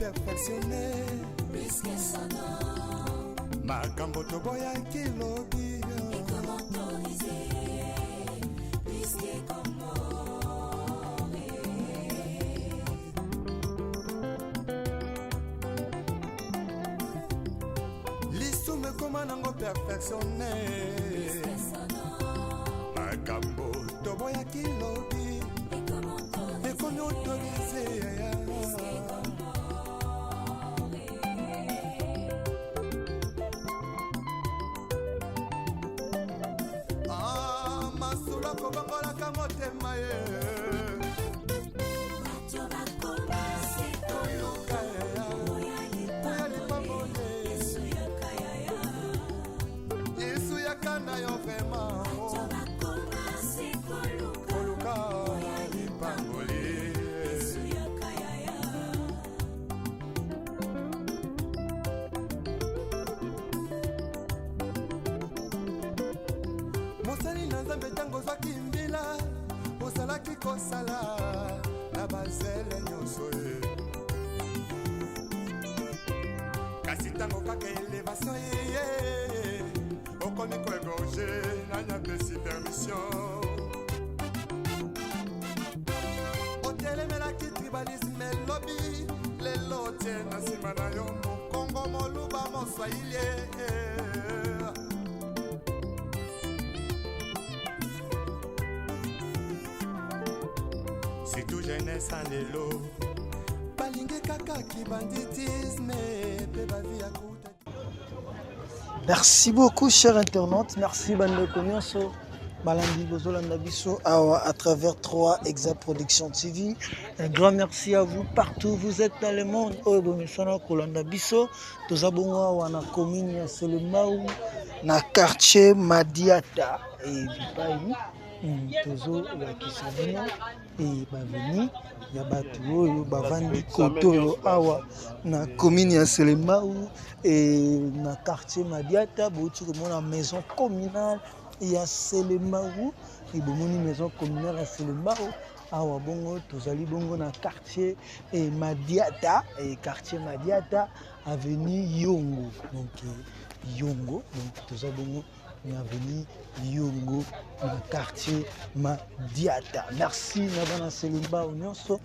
perfectionne makambo toboyaki lobi. Lisumu ekoma nango perfectionne, makambo toboyaki lobi ekomi autorise. Ah, masolo akobongolaka motema ye. Koluka oya lipamboli, Yesu yaka na yo vraiment. Koluka lipamboli. Mosali na Nzambe, ntango ozwaki mbila, ozalaki kosala na bazele nyonso ye. Kasi ntango kaka élévation eye, okomi koégorger. Nani apesi permission? Otelemelaki tribalisme elobi, lelo otie na nsima na yo Mokongo, Moluba, Moswahili. Surtout jeunesse ya lelo balingi kaka kibanditisme mpe bavie ya kuta. Merci beaucoup, chers internautes. Merci, bandeko nyonso balandi bozolanda biso awa à travers 3 Exa Production TV. Un grand merci à vous partout où vous êtes dans le monde. Oyo bomesana kolanda biso. Toza bongo awa na commune ya Selembao, na quartier Madiata et bipai tozolakisa bino e baavenue ya bato oyo bavandi kote oyo awa na commune ya Selembao e na quartier Madiata. Bouti komona maison communale ya Selembao e bomoni maison communale ya Selembao awa. Bongo tozali bongo na quartier e Madiata, e quartier Madiata, avenue Yongo. Donc Yongo, donc toza bongo na avenue Yongo, na quartier Madiata. Merci na bana Selembao nyonso,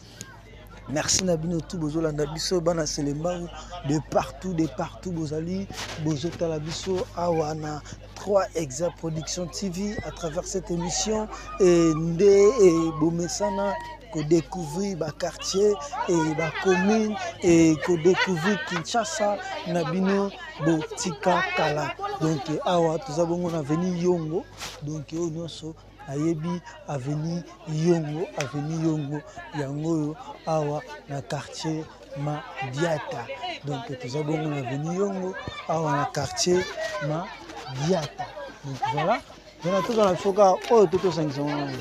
merci na bino tu bozolanda biso, bana Selembao de partout, de partout bozali bozotala biso awa na 3 Exa Production TV à travers cette émission. E nde e bomesana kodécouvrir baquartier e bacommune e kodécouvrir Kinshasa na bino botika kala. Donc awa toza bongo na avenue Yongo. Donc oyo nyonso ayebi avenue Yongo, avenue Yongo yango oyo awa na quartier Madiata. Donc toza bongo na avenue Yongo awa na quartier Madiata. Donc voilà, tona tozala biso kaka oyo to tosangisa wana,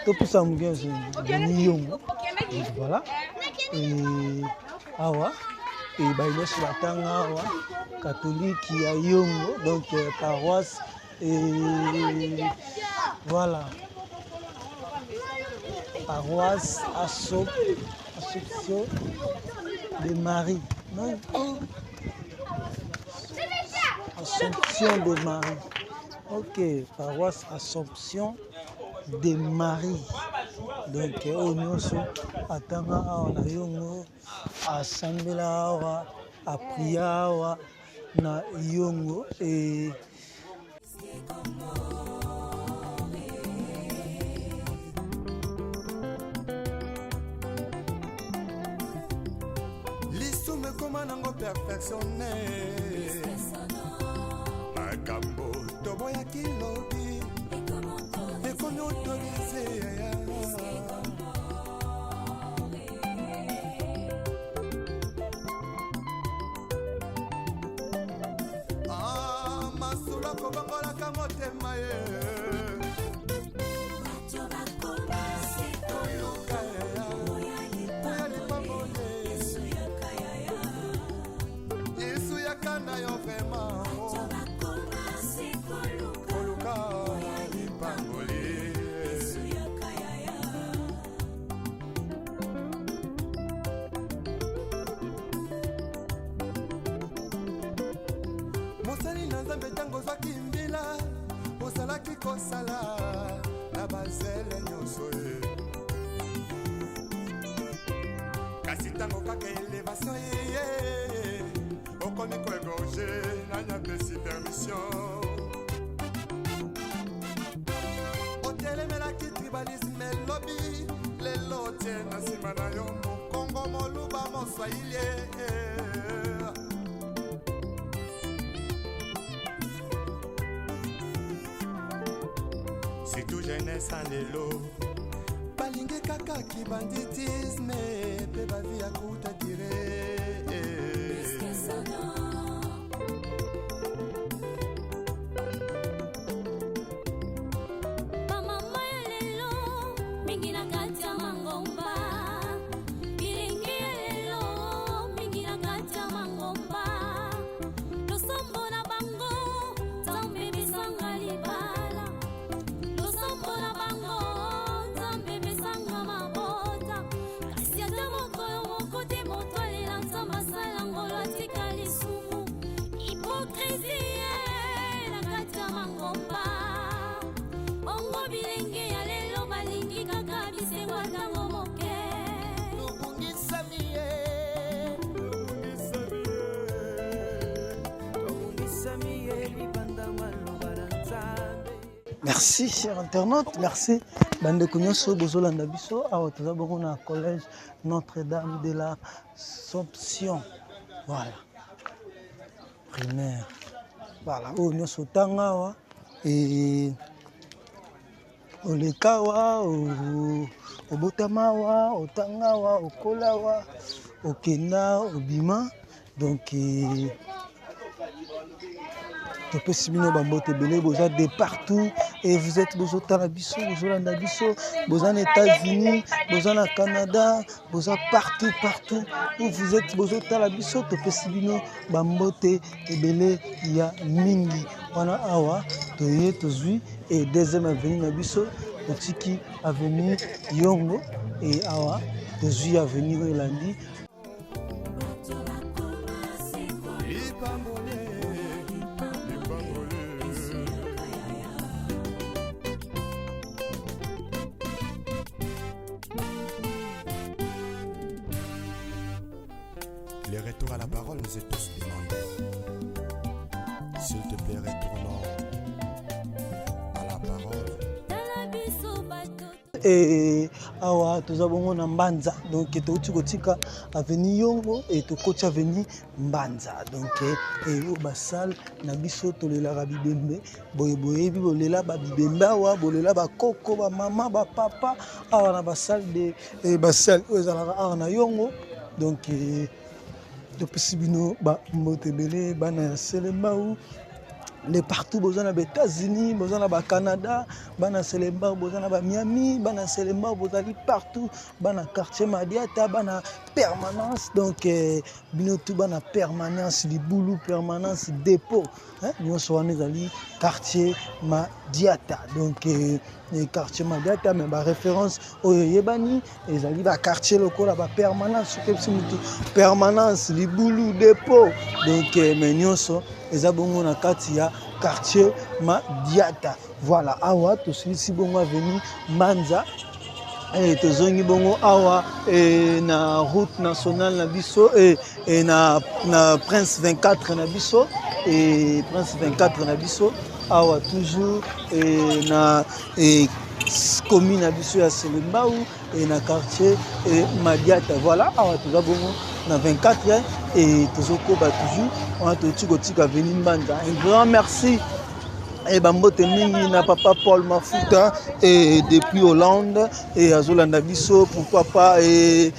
topusa moke avenue Yongo. Donc voilà, e awa e baye nyonso batanga awa, catholique ya Yongo, donc paroisse et voilà, paroisse Assomption de Marie, non, oh. Assomption de Marie, ok, paroisse Assomption de Marie. Donc oyo nyonso atanga awa na Yongo, asambela awa, apria awa na Yongo e. Lisumu ekoma nango perfectionne, makambo toboyaki lobi ekomi autorise. Ah, masolo akobongolaka motema ye. Koluka oya lipamboli, Yesu yaka na yo vraiment. Koluka lipamboli. Mosali na Nzambe, ntango ozwaki mbila, ozalaki kosala na bazele nyonso ye. Kasi ntango kaka elevation eye, okomi koegorge, nani apesi permission? Otelemelaki tribalisme elobi, lelo otie na nsima na yo mokongo, moluba, moswahili. Surtout jeunesse ya lelo balingi kaka kibanditisme mpe bavi ya kuta dire. Bamama ya lelo mingi na kati ya mangomba, bilenge ya lelo mingi na kati ya mangomba, losambo na bango Nzambe besanga libala, losambo na bango Nzambe besanga mabota, kasi ata mokolo moko te moto alela Nzambe asala ngolo atika lisumu. Hypocrisie na kati ya mangomba. Bongo bilenge ya lelo balingi kaka bisengo ntango moke. Tobungisami ye, tobungisami ye libanda maloba na Nzambe. Merci, cher internaute, merci. Bandeko nyonso bozolanda biso awa, toza bongo na collège Notre-Dame de l'Assomption. Voilà. Primaire. Voilà, oyo nyonso otanga awa e oleka awa, obotama awa, otanga awa, okola awa, okenda, obima. Donc topesi bino bambote ebele, boza de partout et vous êtes, bozotala biso, bozolanda biso, boza na États-Unis, boza na Canada, boza partout, partout où vous êtes, bozotala biso, topesi bino bambote ebele ya mingi. Wana awa toye tozwi e deuxième avenue na biso, totiki avenue Yongo e awa tozwi avenue oyo elandi. Lipambole, lipambole. Le retour à la parole nous est tous demandé. S'il te plaît, retournons à la parole. Tala biso bato. E awa toza bongo na Mbanza, donc touti kotika avenue Yongo e tokoti avenue Mbanza. Donc oyo basale na biso tolelaka bibembe boye, boyebi bolela babibembe awa, bolela bakoko, bamama, bapapa awa na basale de basale oyo ezalaka awa na Yongo. Donc topesi bino bambote ebele, bana ya Selembao de partout, boza na baÉtats-Unis, boza na baCanada, bana Selembao, boza na baMiami, bana Selembao bozali partout, bana quartier Madiata, bana permanence. Donc bino tu bana permanence, libulu, permanence, dépôt, nyonso wana ezali quartier Madiata. Donc quartier Madiata, mais baréférence oyo eyebani ezali baquartier lokola bapermanence. Soki ebisi mutu permanence, libulu, dépôt, donc mais nyonso eza bongo na kati ya quartier Madiata. Voilà, awa tosilisi bongo avenue Mbanza e tozongi bongo awa e, na route nationale na biso e na Prince 24 na biso, e Prince 24 na biso awa toujours e, na commune na biso ya Selembao e na quartier Madiata. Voilà, awa toza bongo na 24 e tozokoba toujours wana, toti kotika avenue Mbanza. Un grand merci e bambote mingi na papa Paul Mafuta e depuis Hollande e azolanda biso, pourquoi pas e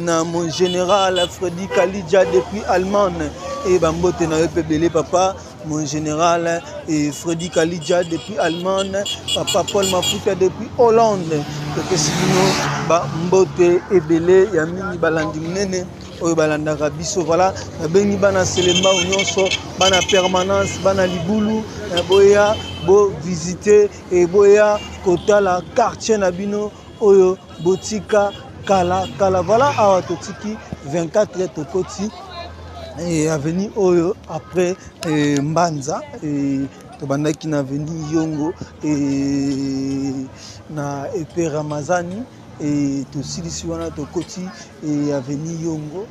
na mon général Freddy Kalidja depuis Allemagne, e bambote na yo mpe ebele, papa mon général et Freddy Kalidja depuis Allemagne, papa Paul Mafuta depuis Hollande. Topesi bino bambote ebele ya mingi, balandi monene oyo balandaka biso. Voilà, nabengi bana Selembao nyonso, bana permanence, bana libulu, boya bovisite e boya kotala quartier na bino oyo botika kala kala. Voilà, awa totiki 24, tokoti E, avenue oyo après e, Mbanza e, tobandaki na avenue Yongo e, na epe Ramazani e, tosilisi wana tokoti e, avenue Yongo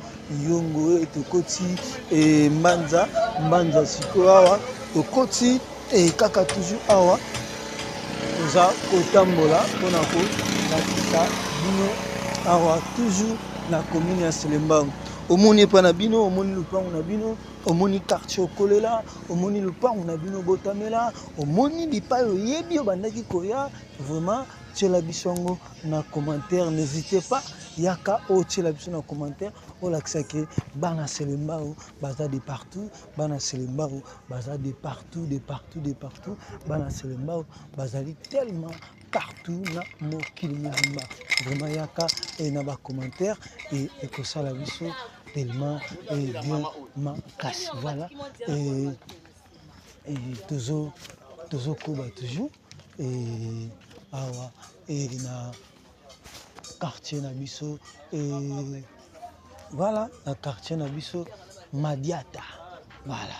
Yongo e, tokoti e, Mbanza Mbanza sikoyo awa tokoti e, kaka toujours awa toza kotambola mpona kolakisa bino awa toujours na commune ya Selembao. Omoni epa na bino, omoni lupangu na bino, omoni quartier okolela, omoni lupangu na bino obotamela, omoni bipai oyebi obandaki koya, vraiment tiela biso yango na commentaire, n'hésitez pas, yaka otiela biso na commentaire, olakisa ke bana Selembao baza de partout, bana Selembao baza de partout, de partout, de partout, bana Selembao bazali tellement partout na mokili mobimba. Vraiment yaka e na ba commentaire e ekosala biso tellement e bien makasi. Voilà e, e tozo tozokoba toujours e awa e na quartier na biso e voilà na quartier na biso Madiata. Voilà.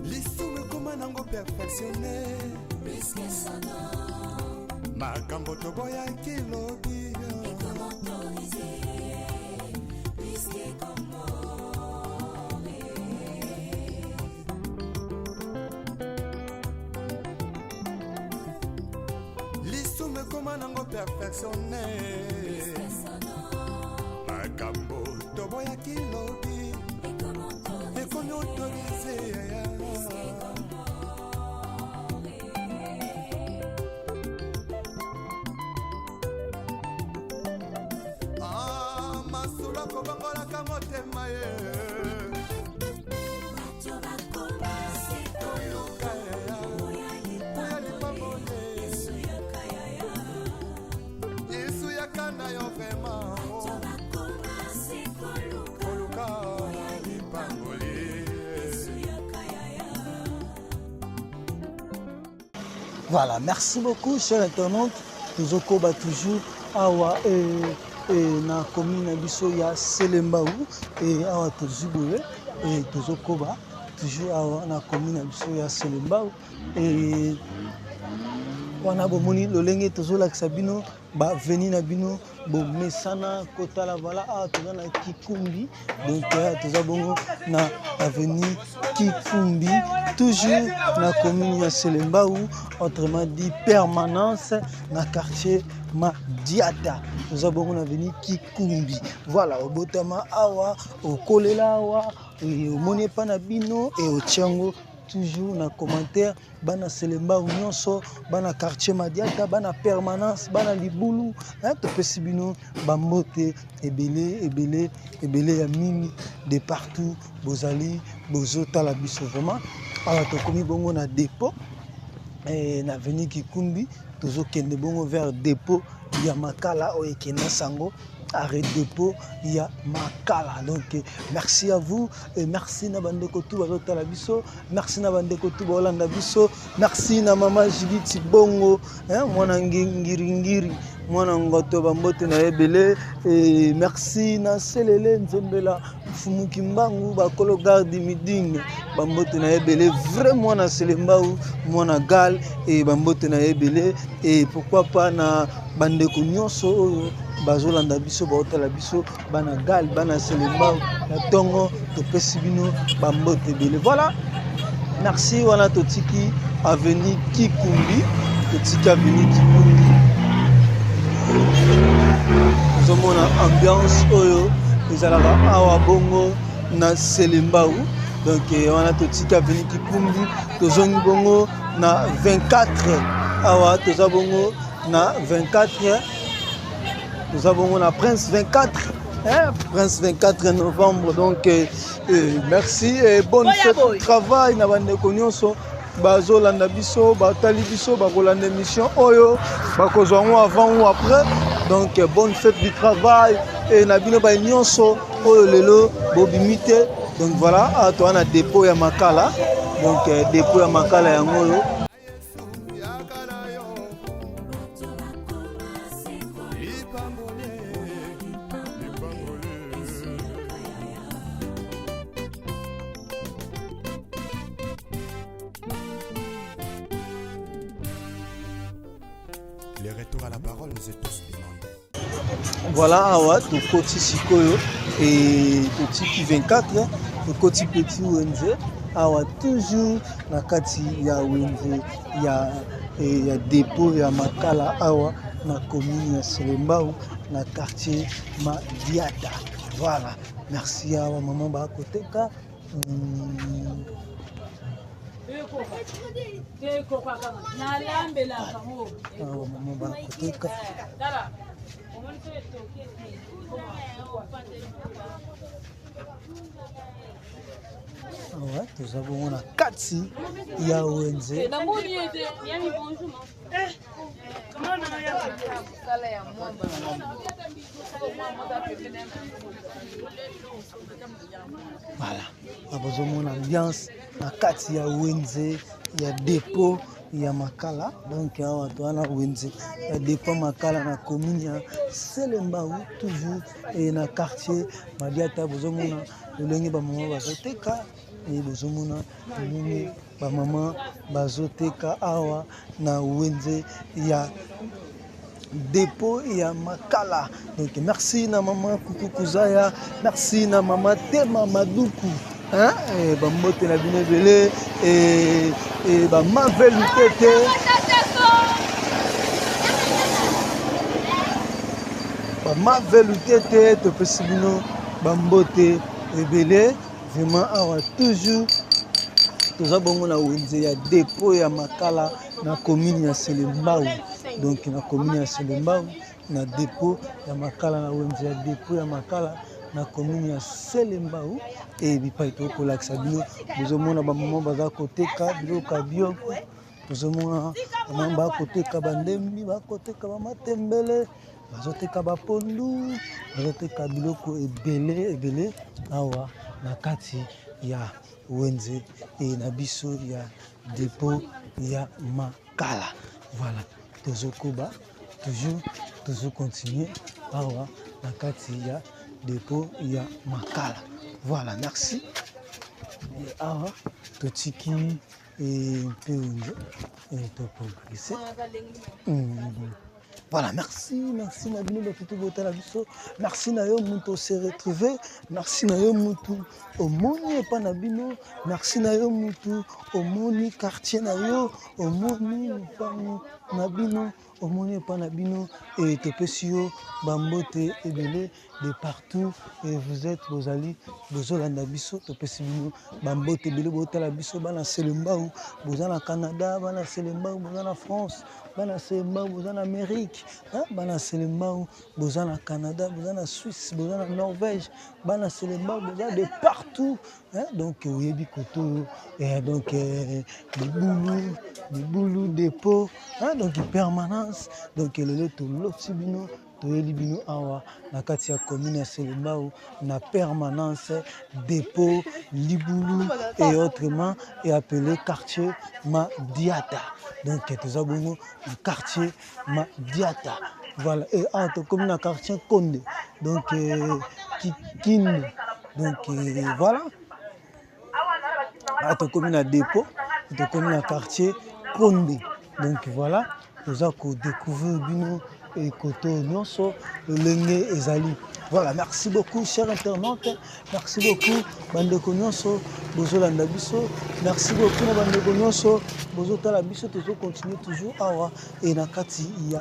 Lisumu ekoma nango perfectionne makambo toboyaki lobi. Lisumu ekoma nango perfectionne makambo toboyaki lobi ekomi autorise. Ah, masolo akobongolaka motema ye koluka ya lipamboli. Yesu yaka na yo vraiment koluka lipamboli. Voilà, merci beaucoup, chers internautes. Tozokoba toujours awa e, e, na commune na biso ya Selembao e, awa tozwi boye e, tozokoba toujours awa na commune na biso ya Selembao e, wana bomoni lolenge tozolakisa bino baveni na bino bomesana kotala. Voilà, awa toza na Kikumbi, donc toza bongo na avenue Kikumbi, toujours na commune ya Selembao, autrement dit permanence na quartier Madiata. Toza bongo na avenue Kikumbi. Voilà, obotama awa, okolela awa, omoni epa na bino e otiango toujours na commentaire. Bana Selembao nyonso, bana quartier Madiata, bana permanence, bana libulu, topesi bino bambote ebele ebele ebele ya mingi de partout bozali bozotala biso. Vraiment awa tokomi bongo na dépôt na avenue Kikumbi, tozokende bongo vers dépôt ya Makala oyo ekenda sango arrêt dépôt ya Makala. Donc merci à vous et merci na bandeko tout bazotala biso, merci na bandeko tout baolanda biso, merci na mama Judith Bongo, hein, mwana ngiringiri, mwana ngoto, bambote na ebele et merci na Selele Nzembela Mfumuki Mbangu bakolo garde miding, bambote na ebele vrai mwana Selembao, mwana gal et bambote na ebele et pourquoi pas na bandeko nyonso oyo bazolanda biso, baotala biso, bana gal, bana Selembao na ntongo, topesi bino bambote ebele. Voilà, merci. Wana totiki avenue Kikumbi, totiki avenue Kikumbi, ozomona ambiance oyo ezalaka awa bongo na Selembao. Donc wana totiki avenue Kikumbi, tozongi bongo na 24 awa, toza bongo na 24, toza bongo na Prince 24, hein, Prince 24 novembre. Donc merci et bonne fête du travail na bandeko nyonso bazolanda biso, batali biso, bakolanda émission oyo, bakozwa yango avant ou après. Donc bonne fête du travail et na bino ba nyonso oyo lelo bobimi te. Donc voilà, awa toza na dépôt ya Makala. Donc dépôt ya Makala yango oyo. Yaka na yo lipamboli. Le retour à la parole nous est tous demandé. Voilà awa tokoti sikoyo e totiki 24 tokoti petit wenze awa toujours na kati ya wenze ya, e, ya depot ya makala awa na commune ya Selembao na quartier Madiata. Voilà, merci awa maman bakoteka Awa mama bakoteka awa toza bongo na kati ya wenze. Voilà, bozomona ambiance na kati ya wenze ya depot ya makala. Donc awa toza na wenze ya depot makala na commune ya Selembao, toujours e na quartier Madiata. Bozomona lolenge bamama bazoteka e bozomona lolenge bamama bazoteka awa na wenze ya depot ya makala. Donc merci na mama Kuku Kuzaya, merci na mama Tema Maduku, hein? Eh, bambote na bino ebele eh, eh, bamave lutete bamave lutete, topesi bino bambote ebele vraiment. Awa toujours toza bongo na wenze ya depot ya makala na commune ya Selembao. Donc na commune ya Selembao na depot ya makala, na wenze ya depot ya makala na commune ya Selembao e bipai tokolakisa bino. Bozomona bamama baza koteka biloko ya bioko, tozomona bamama bakoteka bandembi, bakoteka bamatembele, bazoteka bapondu, bazoteka biloko ebele ebele awa na kati ya wenze e na biso ya depot ya makala. Voilà, tozokoba toujours, tozocontinue awa na kati ya depot ya makala. Voilà, merci. E awa totiki mpe wenze e toprogresse. Voilà, merci, merci na bino bato tobotala biso. Merci na yo mutu ose retrouve, merci na yo mutu omoni epa na bino, merci na yo mutu omoni quartier na yo, omoni lopango na bino, omoni epa na bino e topesi yo bambote ebele de partout et vous êtes bozali bozolanda biso, topesi bino bambote ebele. Botala biso bana Selembao, boza na Canada, bana Selembao boza na France, bana Selembao boza na Amérique, bana Selembao boza na Canada, boza na Suisse, boza na Norvège, bana Selembao boza de partout, hein? Donc oyebi koto oyo donc libulu libulu dépôt, hein? Donc permanence. Donc lelo toloti bino, toyeli bino awa na kati ya commune ya Selembao na permanence dépôt libulu et autrement et appelé quartier Madiata. Donc toza bongo na quartier Madiata. Voilà, et awa tokomi na quartier Konde, donc Kikindu. Donc voilà, awa tokomi na dépôt, tokomi na quartier Konde. Donc voilà, toza kodécouvrir bino ekoto nyonso lolenge ezali. Voilà, merci beaucoup cher internaute, merci beaucoup bandeko nyonso bozolanda biso, merci beaucoup na bandeko nyonso bozotala biso. Tozocontinue toujours awa e na kati ya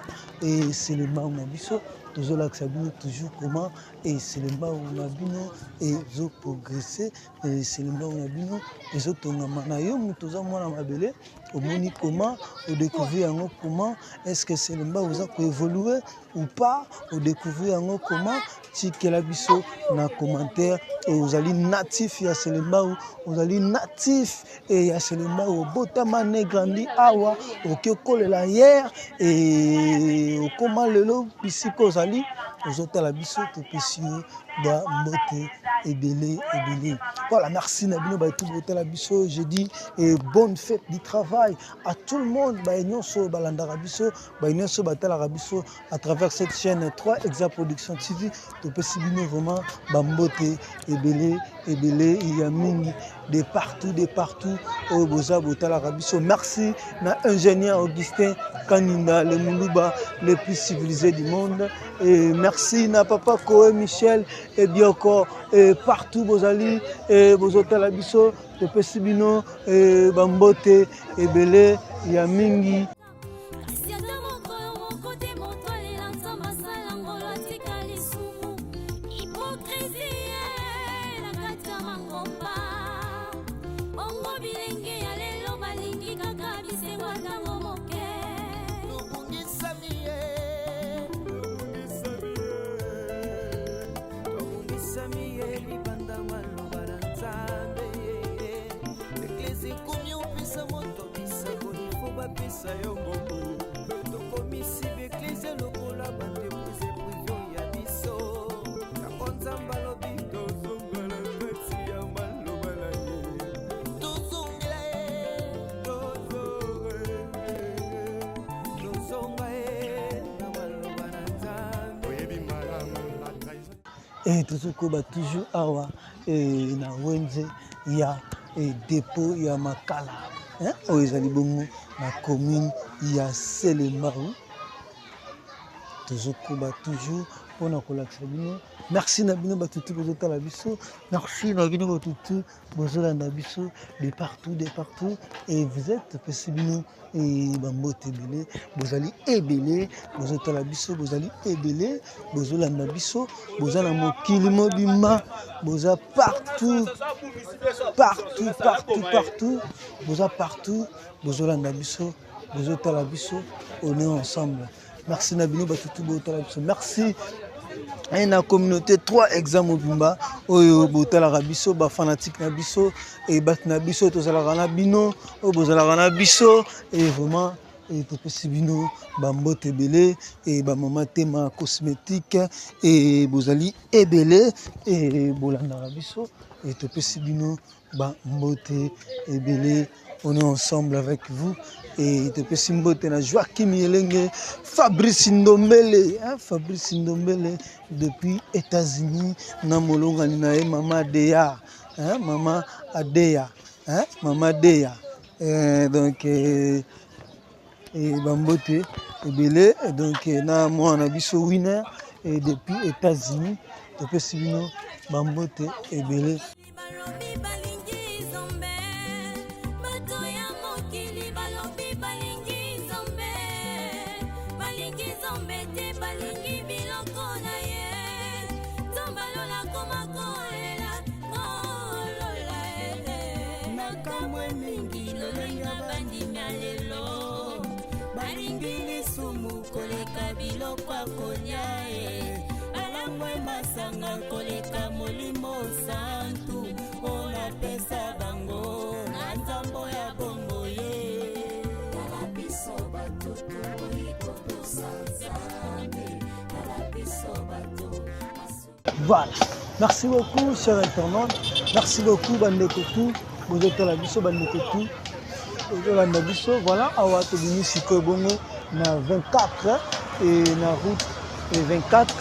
Selembao na biso, tozolakisa bino toujours comment e Selembao na bino ezoprogresse, Selembao na bino ezotongama. Na yo moto oza mwana mabele, omoni comment, odécouvrir yango comment? Est ce que Selembao oza koévolue ou pas? Odécouvrir yango comment? Tikela biso na commentaire. Ozali natif ya Selembao, ozali natif e ya Selembao, obotama né grandi awa, oki okolela hier e okóma lelo bisika ozali ozotala biso, topesi yo bambote ebele ebele. Voilà, merci na bino bato botala biso. Je dis et bonne fête du travail à tout le monde, baye nyonso balandaka biso, baye nyonso batalaka biso à travers cette chaîne 3 Exa Production TV. Topesi bino vraiment bambote ebele. ebele ya mingi de partout de partout oyo boza botalaka biso. Merci na ingénieur Augustin Kaninda, le Muluba le plus civilisé du monde. Et merci na papa Koé Michel et Bioko et partout bozali et bozotala biso, topesi bino et bambote ebele ya mingi. Kasi ata mokolo moko te moto alela Nzambe asala ngolu atika lisumu. Hypocrisie na kati ya mangomba. Bongo bilenge ya lelo balingi kaka bisengo ya ntango moke. Tobungisami ye. Tobungisami ye libanda maloba na Nzambe. Eglise ekomi opesa moto bisango, ifo bapesa yo mbongo. Tokomisi baeglise lokola baentreprise privé ya biso. Yango Nzambe alobi tozonga na kati ya maloba na ye. Tozongela ye. Tozonga ye, tozonga ye na maloba na Nzambe. Oyebi malamu la trahison. Et tozokoba toujours awa eh, na wenze ya eh, dépôt ya Makala, hein, oyo ezali bongo na commune ya Selembao. Tozokoba toujours mpona kolakisa bino. Merci na bino bato tu bozotala biso, merci na bino bato tu bozolanda biso de partout de partout et vous êtes. Topesi bino eh, bambote ebele. Bozali ebele bozotala biso, bozali ebele bozolanda biso, boza na mokili mobimba, boza partout partout partout partout, boza partout bozolanda biso, bozotala biso. On est ensemble. Merci na bino bato tu botala biso. Merci e na communauté 3 exam mobimba oyo botalaka biso, bafanatike na biso e bato na biso tozalaka na bino, oyo bozalaka na biso. E vraiment e topesi bino bambote ebele e bamama Tema Cosmétique e bozali ebele e bolandaka biso e topesi bino bambote ebele. On est ensemble avec vous. Et topesi mbote na Joaquim Yelenge, Fabrice Ndombele, hein, Fabrice Ndombele depuis États-Unis, na molongani na ye mama Dea, hein, mama Adea, hein, mama Dea. Donc et bambote ebele. Et donc na mwana biso Winner et depuis États-Unis, topesi bino bambote ebele. Balobi balingi Nzambe, bato ya mokili balobi balingi Nzambe, balingi Nzambe te, balingi biloko na ye. Nzambe alola koma kolela kolola ete nakamwe mingi lolenga bandimi ya lelo balingi lisumu koleka biloko ya kolia e balangwe masanga koleka molimo santu oyo napesa bango na nzambo ya bongo ye. Tala biso bato tokoki kotosa Nzambe, tala biso bato. Voilà. Merci beaucoup, chers internautes. Merci beaucoup, bandeko tout. Bozotala biso, bandeko tout. Bozolanda biso. Voilà, awa tobimi sikoyo bongo na 24 et na route et 24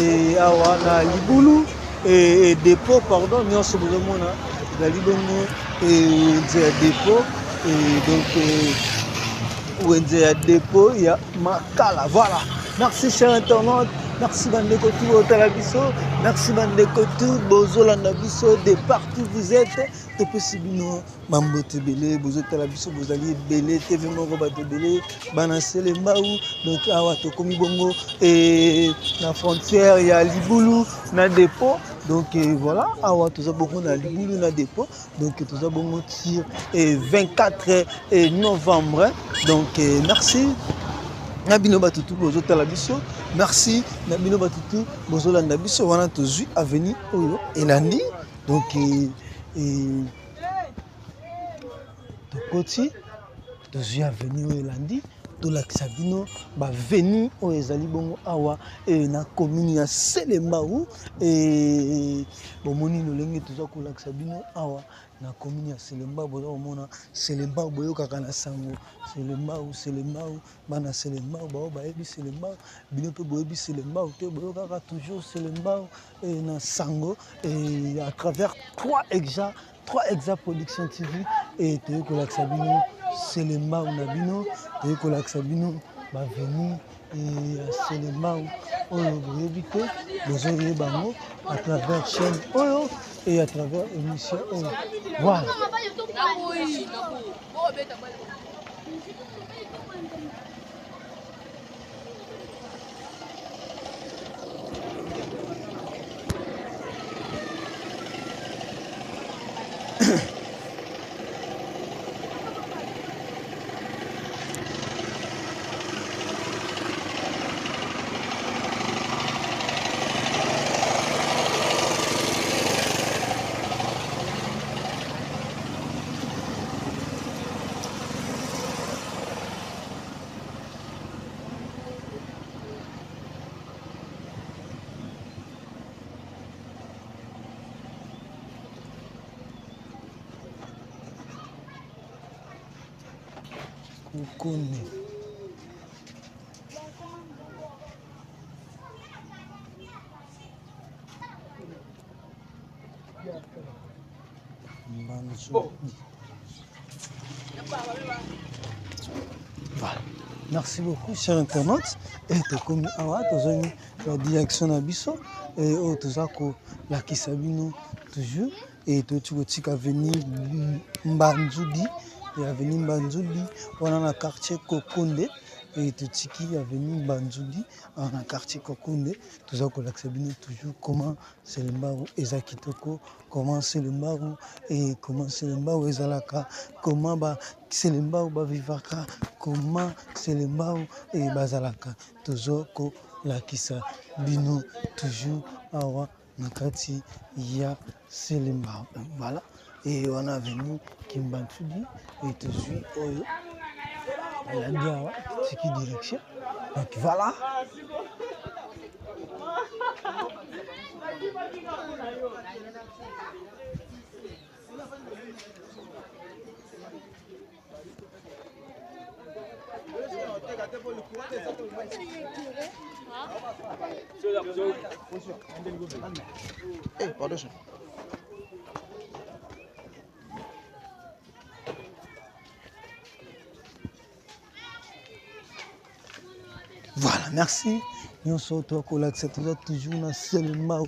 et awa na libulu et dépôt, pardon, nyonso bozomona ezali bongo et wenze ya dépôt et donc wenze ya dépôt ya Makala. Voilà. Merci, chers internautes. Merci bandeko tout botala biso. Merci bandeko tout bozolanda biso de partout vous êtes. Topesi bino bambote ebele. Bozotala biso, bozali ebele, TV moko bato ebele bana Selembao. Donc awa tokomi bongo e na frontière ya libulu na dépôt. Donc voilà, awa toza bongo na libulu na dépôt. Donc toza bongo tir et 24 et novembre. Donc merci na bino bato tu bozotala biso, merci na bino bato tu bozolanda biso. Wana tozwi avenue oyo elandi. Donc tokoti, tozwi avenue oyo elandi. Tolakisa bino ba veni oyo ezali bongo awa e, na commune ya Selembao e, bomoni lolenge toza kolakisa bino awa na commune ya Selembao. Boza komona Selembao, boyokaka na sango Selembao, Selembao, bana Selembao bao bayebi Selembao, bino mpe boyebi Selembao te, boyokaka toujours Selembao e, na sango e, à travers 3 exa 3 Exa Production TV et toyei kolakisa bino Selembao na bino, toyei kolakisa bino baveni ya Selembao oyo boyebi te, bozoyeba yango à travers chaîne oyo et à travers émission oyo. Voilà. Kukuni. Mbanzu. Voilà. Merci beaucoup, chers internautes. Et tokomi awa tozongi na direction na biso et oyo toza kolakisa bino toujours et toti kotika avenue Mbanzudi et avenue Mbanzudi wana na quartier Kokonde et totiki avenue Mbanzudi awa na quartier Kokonde. Toza kolakisa bino toujours comment Selembao eza kitoko, comment Selembao et comment Selembao ezalaka, comment ba Selembao bavivaka, comment Selembao et bazalaka. Tozo kolakisa bino toujours awa na kati ya Selembao. Voilà. Et wana avenue Kimbantudi et tozwi oyo elandi awa tiki direction. Donc voilà. Eh, pardon. Voilà, merci. Nyonso tokolakisa toza toujours na Selembao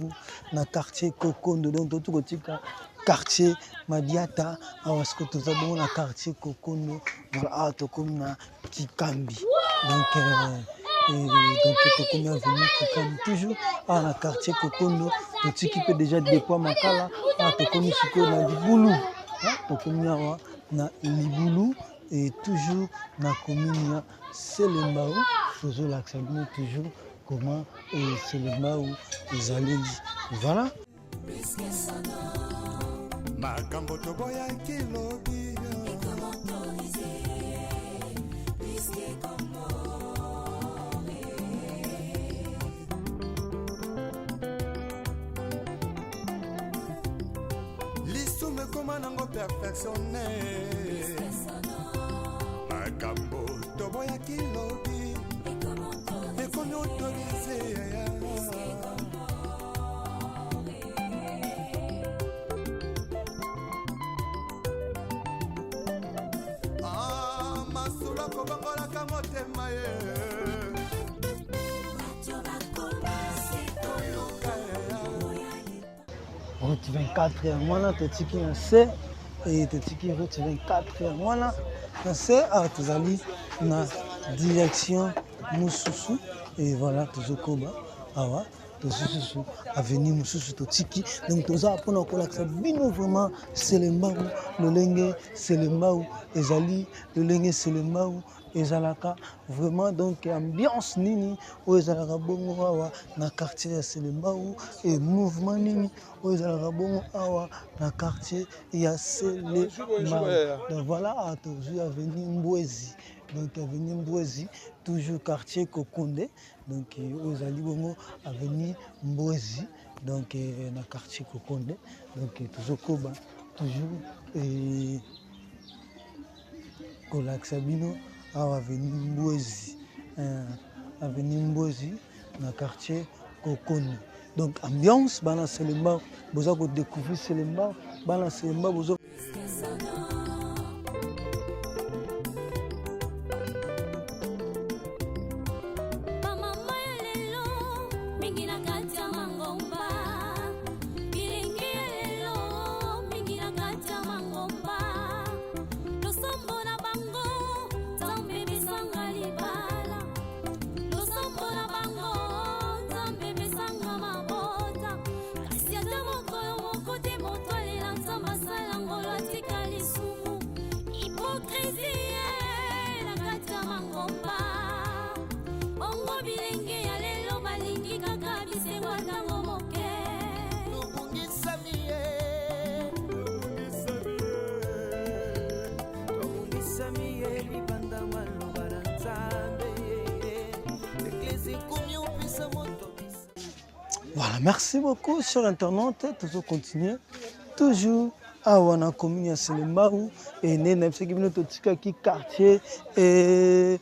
na quartier Kokondo, donc totu kotika quartier Madiata awa sikoyo toza bongo na quartier Kokondo. Voilà, awa tokomi na Kikambi, donc donc tokomi avenue Kikambi toujours awa na quartier Kokondo. Totiki mpe déjà dépôt Makala, awa tokomi sikoyo na Libulu, tokomi awa na Libulu et toujours na commune ya Selembao. Tozolakisa bino toujours comment Selembao ezaleli. Voilà. Makambo toboyaki lobi lisumu ekoma nango perfectionne, makambo toboyaki lobi ekomi autorise. Ah, masolo kobongolaka motema ye route 24 yango wana totiki na se e totiki route 24 yango wana na se awa tozali na direction mosusu et voilà tozokoba awa tosususu avenue mosusu totiki. Donc toza mpona kolakisa bino vraiment Selembao, lolenge Selembao ezali, lolenge Selembao ezalaka vraiment. Donc ambiance nini oyo ezalaka bongo awa na quartier ya Selembao, et mouvement nini oyo ezalaka bongo awa na quartier ya Selembao. Donc voilà, tozwi avenue Mbwezi. Donc avenue Mbwezi, toujours quartier Kokonde. Donc oyo ezali bongo avenue Mbwezi, donc na quartier Kokonde. Donc tozokoba toujours kolakisa bino awa avenue Mbwezi, avenue Mbwezi na quartier Kokonde. Donc ambiance, bana Selembao boza kodécouvrir Selembao, bana Selembao boza. Bamama ya lelo mingi na kati ya mangomba, bilenge ya lelo mingi na kati ya mangomba, losambo na bango Nzambe besanga libala, losambo na bango Nzambe besanga mabota, kasi ata mokolo moko te moto alela Nzambe asala ngolo atika lisumu. Hypocrisie na kati ya mangomba, bongo bilenge ya lelo balingi kaka bisengo ntango moke. Tobungisami ye, tobungisami ye libanda maloba na Nzambe, eklesi ekomi opesa moto bisa. Voilà, merci beaucoup, chers internautes. Toujours continuer. Toujours awa na commune ya Selembao et nde na biso bino totikaki quartier et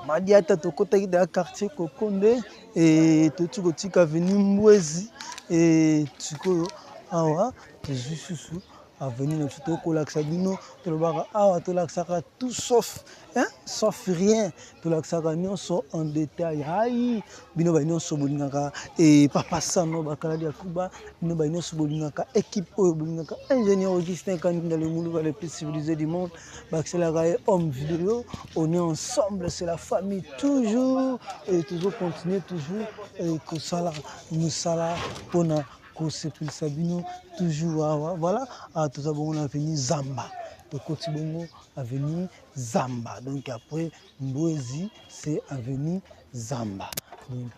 Madiata, tokotaki da quartier Kokonde et toti kotika avenue Mbwezi et sikoyo awa tozwi susu avenue na biso tokolakisa bino. Tolobaka awa, tolakisaka tout sauf, hein, sauf rien, tolakisaka nyonso en détail. Ai bino ba nyonso bolingaka e papa Sano Bakalali Yakuba, bino ba nyonso bolingaka équipe oyo, bolingaka ingénieur Augustin Kandinda, le muluba le plus civilisé du monde, bakiselaka ye homme vidéo. On est ensemble, c'est la famille toujours et toujours continuer toujours et kosala mosala mpona kosepelisa bino toujours awa. Voilà, toza bongo na avenue Zamba, tokoti bongo avenue Zamba. Donc après Mbwezi, c'est avenue Zamba. Donc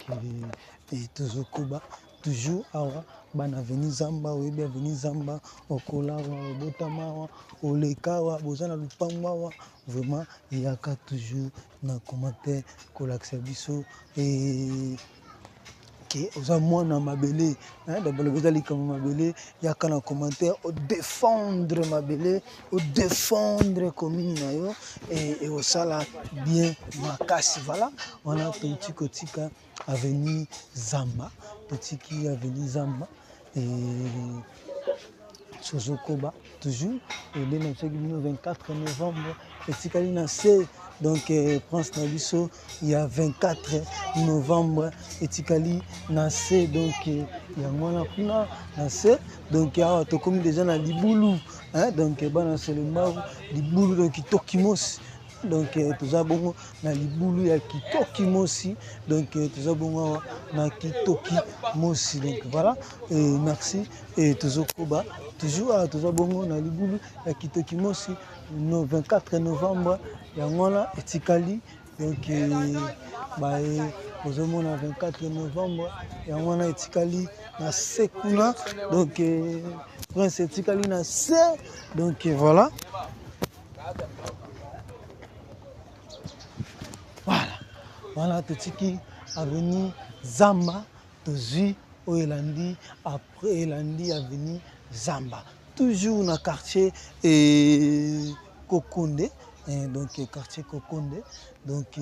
tozokoba toujours awa bana avenue Zamba. Oyebi avenue Zamba, okola awa, obotama awa, oleka awa, boza na lupango awa. Vraiment, yaka toujours na commentaire kolakisa biso ke oza mwana mabele. D'abord eza likambo mabele, yaka na commentaire odéfendre mabele, odéfendre commune na yo, ekosala bien makasi. Voilà, wana touti kotika avenue Zamba, totiki avenue Zamba, tozokoba toujours nde na bisoki bino 24 novembre etikali na se. Donc prince na biso ya 24 novembre etikali na se, donc yango wana kuna na se. Donc awa tokomi déjà na libulu, hein, donc bana Selembao, libulu, donc Kitokimosi. Donc toza bongo na libulu ya Kitoki Mosi. Donc toza bongo awa na Kitoki Mosi. Donc voilà, et merci, et tozokoba toujours awa, toza bongo na libulu ya Kitoki Mosi. No 24 novembre yango wana etikali. Donc baye ozomona 24 novembre yango wana etikali na se kuna. Donc prince etikali na se. Donc voilà, voilà, voilà, totiki avenue Zamba, tozwi oyo elandi après, elandi avenue Zamba, toujours na quartier Kokonde. Donc quartier Kokonde. Donc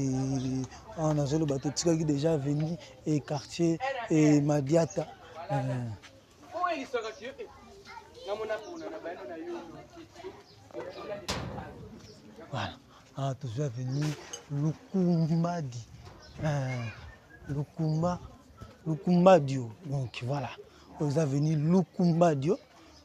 awa nazoloba, totikaki déjà avenue et quartier et Madiata. Voilà, ah, tozwi avenue Lukumbadi, Lukumba, Lukumbadio. Donc voilà, oyo eza avenue Lukumbadio.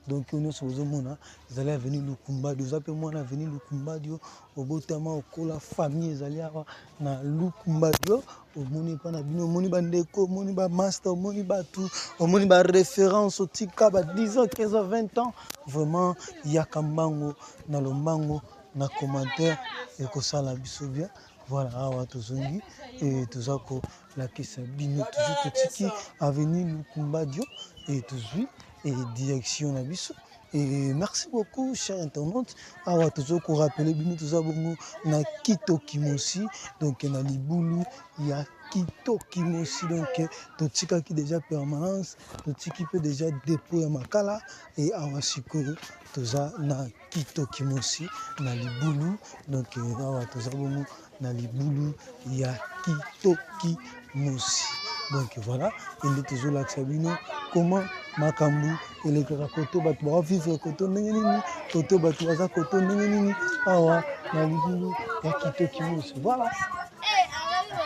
Donc oyo nyonso bozomona ezali avenue Lukumbadio. Oza mpe mwana avenue Lukumbadio, obotama, okola, famille ezali awa na Lukumbadio, omoni epa na bino, omoni bandeko, omoni bamaster, omoni bato, omoni baréférence, otika ba 10 ans, 15 ans, 20 ans. Vraiment, yaka mbango na lombango. na commentaire ekosala biso bien. Voilà, awa tozongi et toza kolakisa bino toujours totiki avenue Lukumbadio et tozwi et direction na biso. Et merci beaucoup cher internaute. Awa tozo ko rappeler bino toza bongo na Kitokimosi, donc na libulu ya Kitokimosi, donc totikaki déjà permanence, totiki pe déjà dépôt ya makala et awa sikoyo toza na Kitokimosi na libulu, donc awa toza bongo na libulu ya Kitokimosi. Donc voilà, ende tozolakisa bino comment makambo elekaka koto bato bao vivre koto ndenge nini, koto bato baza koto ndenge nini awa na libulu ya Kitokimosi. Voilà,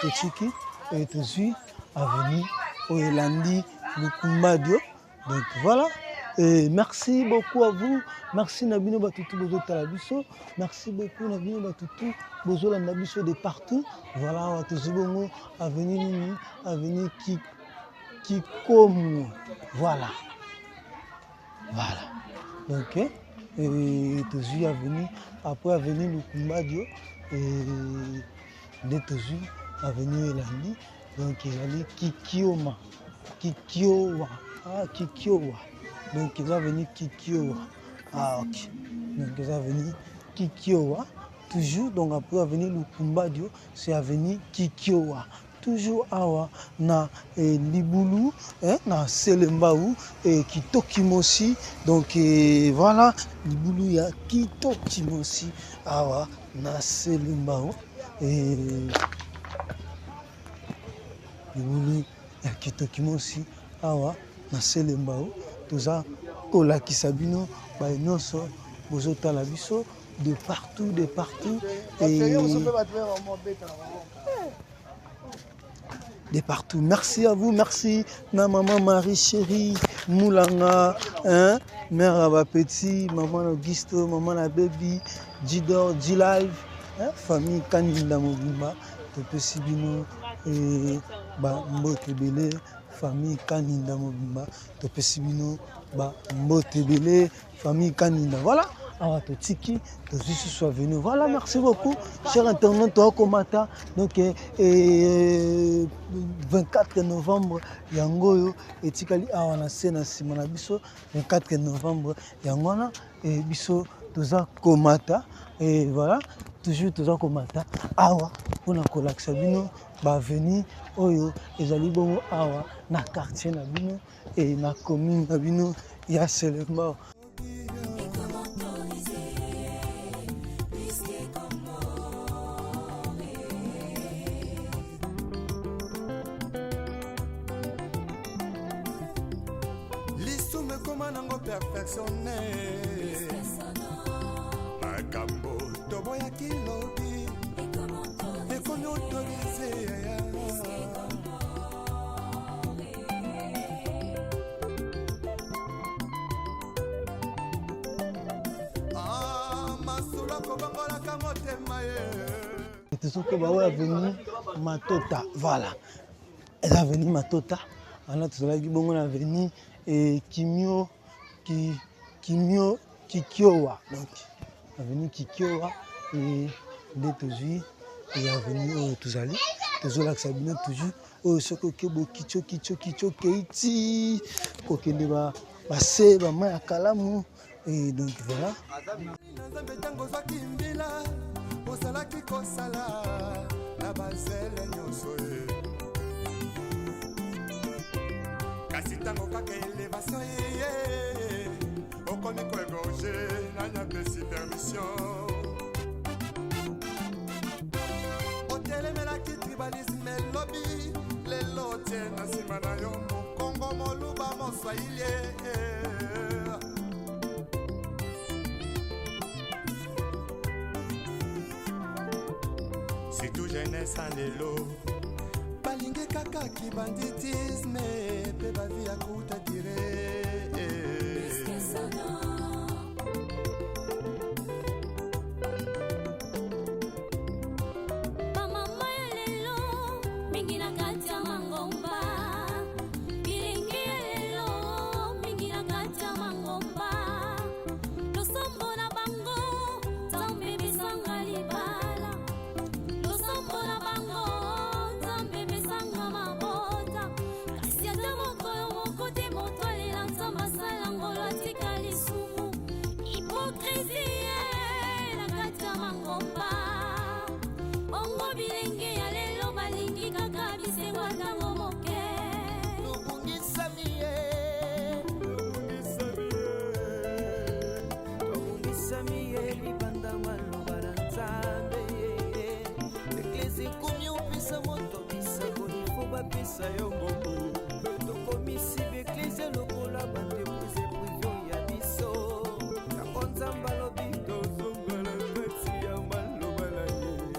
totiki et tozwi avenue oyo elandi Lukumbadio. Donc voilà, et merci beaucoup à vous, merci na bino batutu bozotala biso, merci beaucoup na bino batutu bozolanda biso de partout. Voilà, awa tozwi bongo avenue nini, avenue Kikomo. Voilà, voilà, donc et tozwi avenue après avenue Lukumbadio et nde tozwi avenue elandi, donc ezali Kikioma, Kikiowa, ah Kikiowa, donc eza avenue Kikiowa, ah ok, donc eza avenue Kikiowa toujours, donc après avenue Lukumbadio c'est avenue Kikiowa, toujours awa na libulu, na Selembao et Kitokimosi. Donc voilà libulu ya Kitokimosi awa na Selembao et libulu ya Kitokimosi awa na Selembao. Toza kolakisa bino ba nyonso bozotala biso de partout, de partout et de partout. Merci à vous, merci na maman Marie chérie Moulanga, hein, mère à ba petit, maman Augusto, maman la baby, Jidor, G-Live, hein, famille Kaninda Mobimba, topesi bino et ba mbote ebele, famille Kaninda Mobimba, topesi bino ba mbote ebele, famille Kaninda. Voilà, awa totiki tozwi susu avenue. Voilà, merci beaucoup cher internaute, toakomata donc 24 novembre yango oyo etikali awa na se na nsima na biso 24 novembre yango wana biso toza komata et voilà, toujours toza komata awa mpona kolakisa bino ba avenue oyo ezali bongo awa na quartier na bino et na commune na bino ya Selembao. Lisumu ekoma nango perfectionné, makambo toboyaki lobi ekomi autorisé. Ah, masolo akobongolaka motema ye. Tozokoba oyo avenue Matota, voilà, eza avenue Matota wana tozalaki bongo na avenue Kimio, Kimio Kikiowa, donc avenue Kikiowa et nde tozwi et avenue oyo tozali tozolakisa bino toujours oyo soki oke bokitio kitio kitio okei ti kokende base bama ya kalamu et donc voilà. Nzambe ntango ozwaki mbila ozalaki kosala na bazele nyonso ye, kasi ntango kaka elevation ye okomi koegorge nani apesi permission otelemelaki tribalisme elobi lelo otie na nsima na yo mokongo moluba moswahili. Surtout jeunesse ya lelo balingi kaka kibanditisme mpe bavi ya kuta dire. Bamama ya lelo mingi na kati ya mangomba, bilingi ya lelo mingi na kati ya mangomba, losambo na bango Nzambe bisa. opesa moto bisakoli fo bapesa yo mbongo. Tokomisi baeklezia lokola baentreprise prive ya biso. Yango Nzambe alobi tozonga na kati ya maloba na ye.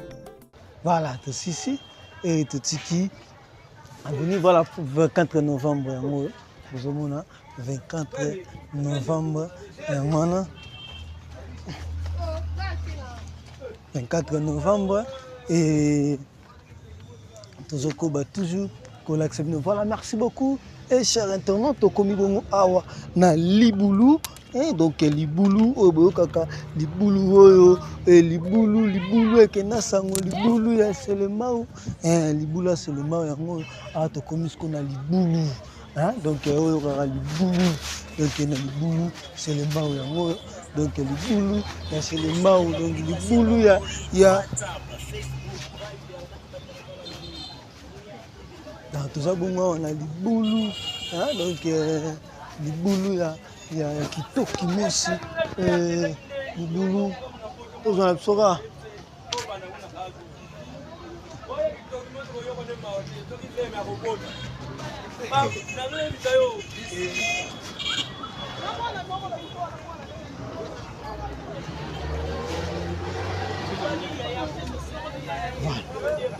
Voilà, tosisi e totiki avenue, voilà, 24 novembre yango oyo bozomona, 24 novembre yango wana, 24 novembre, et tozokoba toujours kolakisa bino. Voilà, merci beaucoup et cher internaute, tokomi bongo awa na libulu. Donc libulu oyo boyokaka, libulu oyo, libulu, libulu ekenda sango, libulu ya Selemao, libulu ya Selemao yango oyo. Awa tokomi siko na libulu. Donc oyo kaka libulu, donc na libulu Selembao yango oyo, donc libulu ya Selembao, donc libulu ya donc toza bongo awa na libulu, donc libulu ya Kitoki Mosi, libulu tozwa na biso kaka.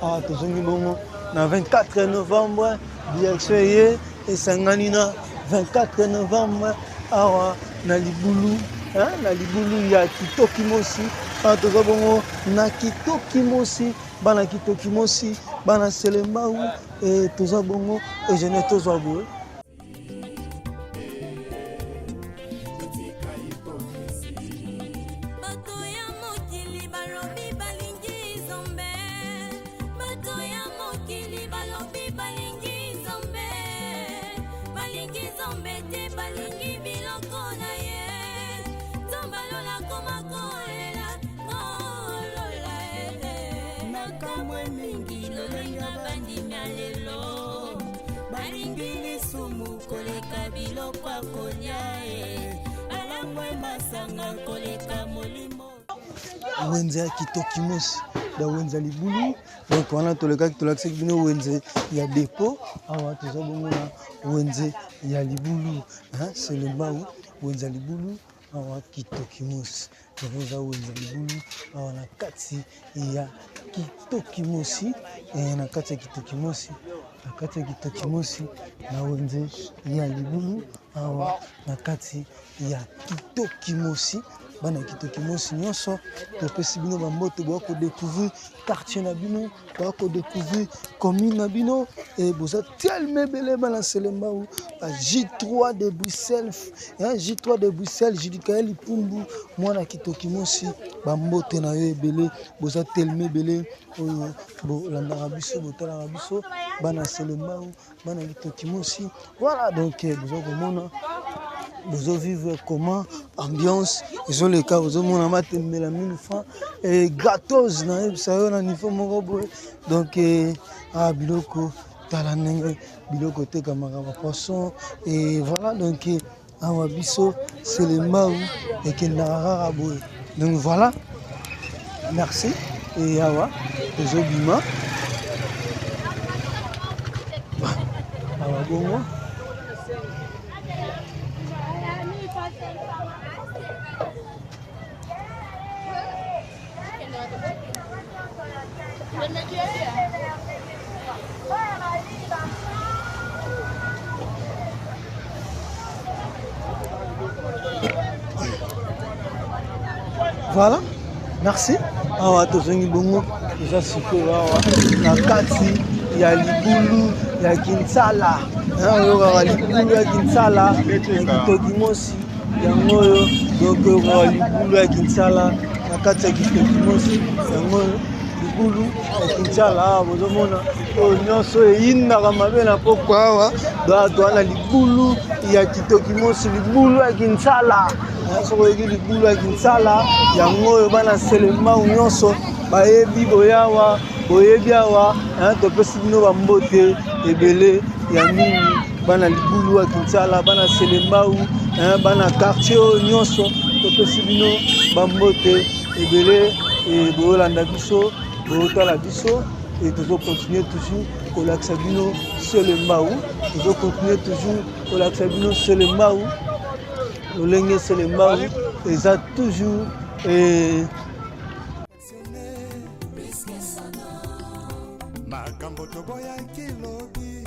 Awa tozongi bongo na 24 novembre, direction eye esangani na 24 novembre awa na libulu, na libulu ya Kitoki Mosi. Awa toza bongo na Kitoki Mosi, bana Kitoki Mosi, bana Selembau, toza bongo Eugene, tozwa boye. Bato ya mokili balobi balingi Nzambe, bato ya mokili balobi balingi Nzambe, balingi Nzambe te, balingi biloko na ye. Nzambe alola koma kolela kolola. Nakamwe mingi lolenga bandimi ya lelo, balingi lisumu koleka biloko ya kolia e, balangwe masanga koleka molimo. Wenze ya Kitoki Mosi, da wenze ya libulu. Donc wana tolekaki, tolakisaki bino wenze ya dépôt. Awa toza bongo na wenze ya libulu, Selembao, wenze ya libulu awa Kitoki Mosi. Yango eza wenze ya libulu awa na kati ya Kitoki Mosi, na kati ya Kitoki Mosi, na kati ya Kitoki Mosi, na wenze ya libulu awa na kati ya Kitoki Mosi. Bana ya Kitoki Mosi nyonso, topesi bino bambote. Boya kodécouvrir quartier na bino, boya kodécouvrir commune na bino. E boza tellement ebele, bana Selembao, ba J3 de Bruxelles, J3 de Bruxelles, Judikael Ipumbu, mwana Kitoki Mosi, bambote na yo ebele. Boza tellement ebele oyo bolandaka biso, botalaka biso, bana Selembao, bana Kitoki Mosi. Voilà, donc boza komona, bozovivre comment ambiance ezoleka. Bozomona matembela 1000 francs e gratos, nayebisa yo na niveau moko boye. Donc biloko, tala ndenge biloko etekamaka, bapoisson et voilà. Donc awa biso Selembao ekendaka kaka boye. Donc voilà, merci. E awa tozobima awa bongo. Voilà, merci. Awa tozongi bongo, toza sikoyo awa na kati ya libulu ya Kinsala. Oyokaka libulu ya Kinsala ya Kitoki Mosi yango oyo. Donc oyokaka libulu ya Kinsala na kati ya Kitoki Mosi yango oyo, libulu ya Kinsala. Awa bozomona oyo nyonso eyindaka mabe na pokwa awa. Toa na libulu ya Kitoki Mosi, libulu ya Kinsala. Soki oyoki libulu ya Kinsala, yango oyo. Bana Selembao nyonso bayebi boyawa, boyebi awa. Topesi bino bambote ebele ya mingi, bana libulu ya Kinsala, bana Selembau, bana quartier oyo nyonso, topesi bino bambote ebele. Boyolanda biso, boyotala biso. Et tozo continuer toujours kolakisa bino Selembao, tozo continuer toujours kolakisa bino Selembao, lolenge Selembao eza toujours et makambo toboyaki lobi.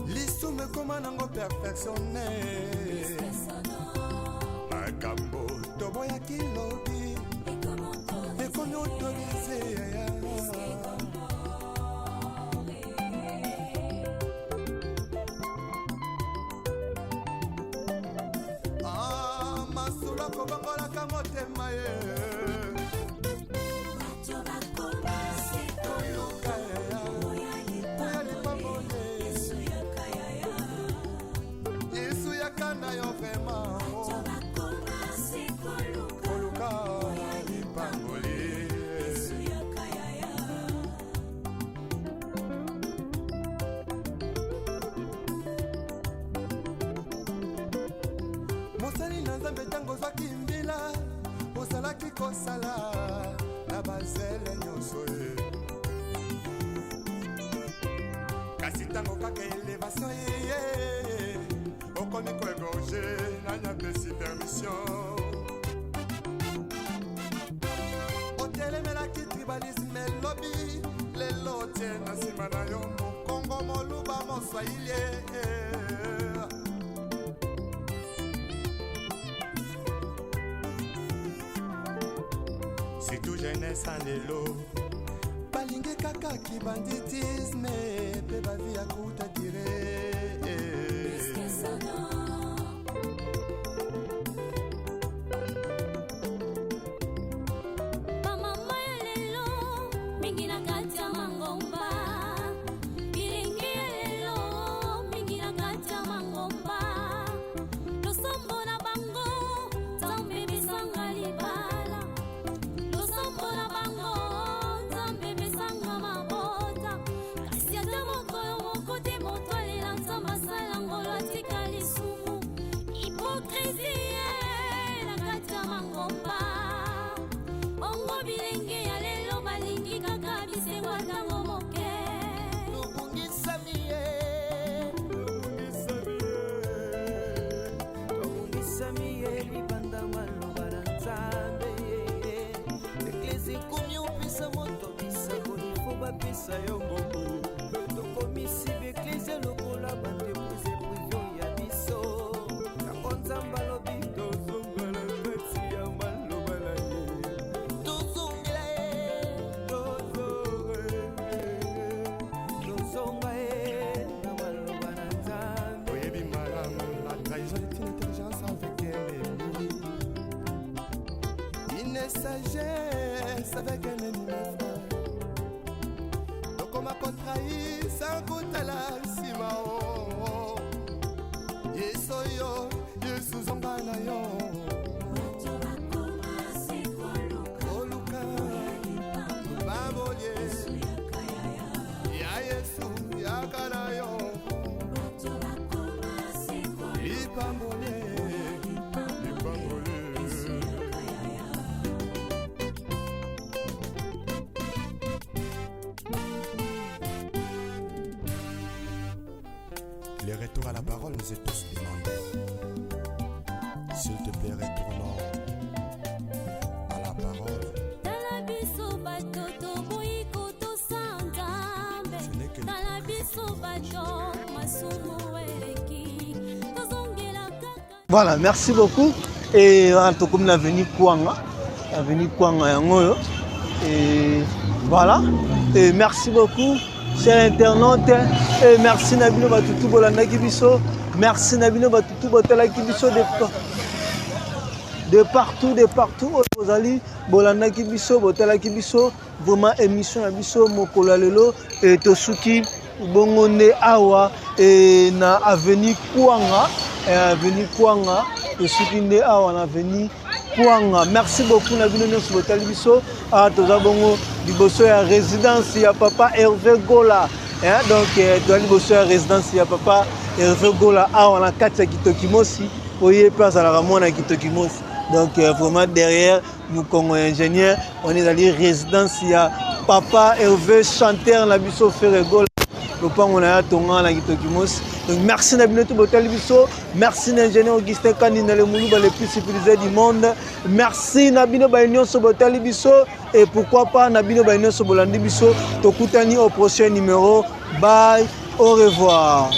Lisumu ekoma nango perfectionne, makambo toboyaki lobi ekomi autorise. Ah, masolo akobongolaka motema ye. Koluka yaya, oya lipamboli. Yesu yaka na yo vraiment. Koluka lipamboli. Mosali na Nzambe, ntango ozwaki mbila, ozalaki kosala na bazele nyonso ye. Kasi ntango kaka élévation eye, okomi koégorger. Nani apesi permission? Otelemelaki tribalisme elobi, lelo otie na nsima na yo mokongo, moluba, moswahili. Surtout jeunesse ya lelo balingi kaka kibanditisme mpe bavie ya courte durée. Bamama ya lelo mingi na kati ya mangomba, bilenge ya lelo mingi na kati ya mangomba, losambo na bango Nzambe besanga libala, losambo na bango Nzambe besanga mabota, kasi ata mokolo moko te moto alela Nzambe asala ngolo atika lisumu. Hypocrisie na kati ya mangomba. Bongo bilenge ya lelo balingi kaka bisengo ntango moke. Tobungisami ye, tobungisami ye libanda maloba na Nzambe. Eklese ekomi opesa moto bisakoli fo bapesa yo mbongo. Tokomisi baeklese lokola baentreprise privée ya biso. Yango Nzambe alobi tozongela kati ya maloba na ye, tozongela ye, tozonga ye na maloba na Nzambe. Oyebi malamu, la trahison est une intelligence avec un ennemi, une sagesse avec un ennemi, mes frères. Tokoma kotrahir sans kotala nsima o. Yesu oyo, Yesu zonga na yo. Koluka lipamboli ya Yesu yaka na yo, lipamboli, lipamboli. Le retour à la parole nous est tous demandé. S'il te plaît, retournons à la parole. Tala biso bato toboyi kotosa Nzambe. Ce n'est que le Tala biso bato masumu eleki, tozongela kaka. Voilà, merci beaucoup. Et voilà, tokomi na avenue Kwanga. Avenue Kwanga yango oyo. Et voilà. Et merci beaucoup, chers internautes. Et merci na bino batutu bolandaki biso. Merci na bino batutu botalaki biso de partout, de partout oyo bozali, bolandaki biso, botalaki biso. Vraiment, émission na biso mokolo ya lelo e tosuki bongo nde awa e na avenue Kwanga, e avenue Kwanga, tosuki nde awa na avenue Kwanga. Merci beaucoup na bino nyonso botali biso. Awa toza bongo liboso ya résidence ya papa Hervé Gola. Hein, donc euh, toza liboso ya résidence ya papa Hervé Gola awa na kati ya Kitokimosi oye mpe azalaka mwana ya Kitokimosi donc euh, vraiment derrière mokongo ya ingénieur on ezali résidence ya papa Hervé chanteur na biso Ferre Gola lopango na ye atonga na Kitokimosi. Donc merci na bino to botali biso, merci na ingénieur Augustin Kandinda le muluba le plus civilisé du monde, merci na bino baye nyonso botali biso. Et pourquoi pas na bino baye nyonso bolandi biso. Tokutani au prochain numéro. Bye, au revoir.